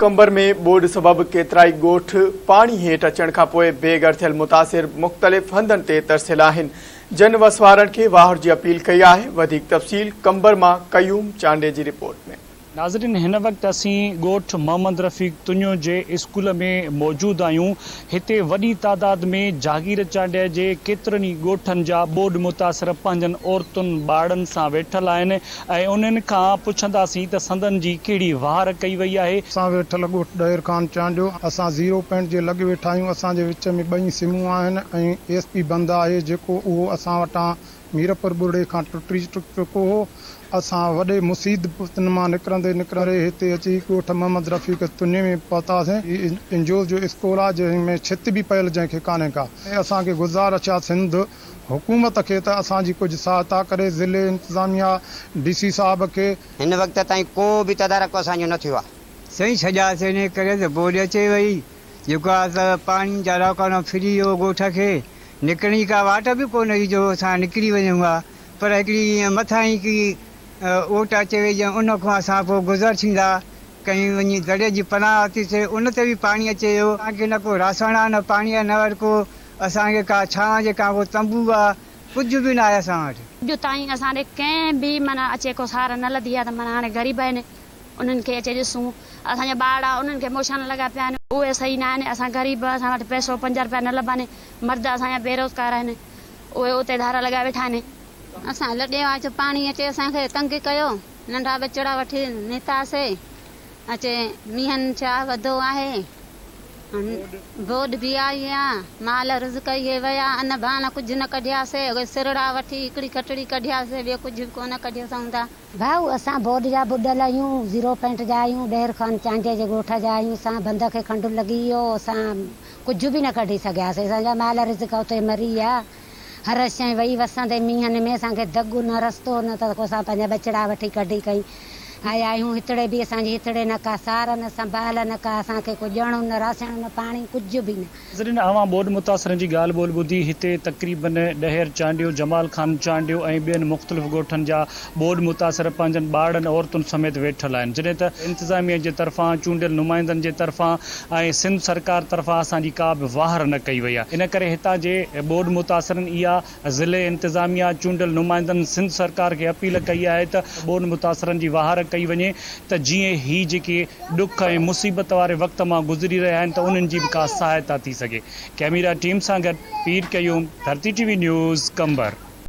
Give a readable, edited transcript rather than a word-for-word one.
قمبر ۾ ٻوڏ سبب ڪيترائي ڳوٺ پاڻي هيٺ اچڻ کانپوء بي گهر ٿيل متاثر مختلف هنڌن تي ترسيل آهن، جن وس وارن کي واهر جي اپيل ڪئي آهي، وڌيڪ تفصيل قمبر مان قيوم چانڊيي جي رپورٽ ۾. ناظرين هن وقت اسين ڳوٺ محمد رفيق تنيو جي اسڪول ۾ موجود آهيون هتي وڏي تعداد ۾ جاگير چانڊيا جي ڪيترن ئي ڳوٺن جا ٻوڏ متاثر پنهنجن عورتن ٻارڙن سان ويٺل آهن ۽ انهن کان پڇنداسين ته سندن جي ڪهڙي واهر ڪئي وئي آهي. اسان ويٺل ڳوٺ ڏهر خان چانڊيو اسان زيرو پوائنٽ جي لڳ ويٺا آهيون اسان جي وچ ۾ ٻئي سمون آهن ۽ ايس پي بند آهي جيڪو اهو اسان وٽان ميرپور ٻرڙي کان ٽٽي چڪو هو اسان وڏي مصيبتن مان نڪرندي نڪرندي هتي اچي ڳوٺ محمد رفيق تنيي ۾ پهتاسين هي انجوز جو اسڪول آهي جنهن ۾ ڇت به پيل جنهن کي ڪانهي ڪا ۽ اسان کي گذارش آهي سنڌ حڪومت کي ته اسان جي ڪجهه سهائتا ڪري، ضلعي انتظاميا، ڊي سي صاحب کي. هن وقت تائين ڪو به تدارڪ اسان جو نه ٿيو آهي. سائين ڇڏياسين انهي ڪري ته ٻوڏ اچي وئي جيڪو آ ته پاڻي جاراڪانو ڦري ويو ڳوٺ کي نڪرڻ جي ڪا واٽ به ڪونه هئي جو اسان نڪري وڃون ها پر هڪڙي ائين مٿان ئي هڪڙي اوٽ اچي وئي جنهن ان کان اسان پوء گذر ٿيندا ڪئين وڃي دڙي جي پناهه ورتي سي ان تي به پاڻي اچي ويو اسان کي نه ڪو راسڻ آ نه پاڻي آ نه وري ڪو اسان کي ڪا ڇانو جي ڪا ڪو تنبو آ ڪجهه به ناهي اسان وٽ. اڄ تائين اسان ڏي ڪنهن به معنيٰ اچي ڪو سار نه لڌي آ ته معنيٰ هاڻي غريب آهن انهن کي اچي ڏسون اسان جا ٻارڙا انهن کي موشانا لڳا پيا آهن اهي صحيح نه آهن اسان غريب اسان وٽ پئسو پنج رپيا نه لڀن مرد اسان جا بيروزگار آهن اهي اتي ڌارا لڳائي ويٺا آهن. اسان لڏي آيا جو پاڻي اچي اسان کي تنگ ڪيو ننڍا ٻچڙا وٺي نيتاسي اچي مينهن ڇا وڌو آهي ٻوڏ به آئي آ، مال رزق اهي ويا، ان ڀاڻ ڪجهه نه ڪڍياسي، اهي سرڙا وٺي هڪڙي کٽڙي ڪڍياسي، ٻيو ڪجهه به ڪونه ڪڍيوسون ٿا. ڀائو اسان ٻوڏ جا ٻڏل آهيون، زيرو پوائنٽ جا آهيون، ڏهر خان چانڊيي جي ڳوٺ جا آهيون، اسان بند کي کنڊ لڳي ويو، اسان ڪجهه به نه ڪڍي سگهياسي، اسان جا مال رزق اتي مري ويا، هر شيء وئي وسندي مينهن ۾ اسان کي دڳ نه رستو نه ته ڪو اسان پنهنجا ٻچڙا وٺي ڪڍي ڪئين آيا آهيون هتڙي به اسان جي هتڙي نه ڪا سار نه سنڀال نه ڪا اسان کي ڪو ڄڻ نه راسڻ نه پاڻي ڪجهه به نه. ناظرين اوهان ٻوڏ متاثرن جي ڳالهه ٻولهه ٻڌي هتي تقريبن ڏهر چانڊيو، جمال خان چانڊيو ۽ ٻين مختلف ڳوٺن جا ٻوڏ متاثر پنهنجن ٻارڙن عورتن سميت ويٺل آهن جڏهن ته انتظاميه جي طرفان چونڊيل نمائندن جي طرفان ۽ سنڌ سرڪار طرفان اسان جي ڪا به واهر نه ڪئي وئي آهي ان ڪري هتان جي ٻوڏ متاثرن اها ضلعي انتظاميا چونڊيل نمائندن سنڌ سرڪار کي اپيل ڪئي آهي ته ٻوڏ متاثرن جي واهر ڪئي وڃي ته جيئن هي جيڪي ڏک ۽ مصيبت واري وقت مان گذري رهيا آهن ته انهن جي به ڪا سهائتا ٿي سگهي ڪئميرا ٽيم سان گڏ Pir Qayyum Dharti T V news Qambar.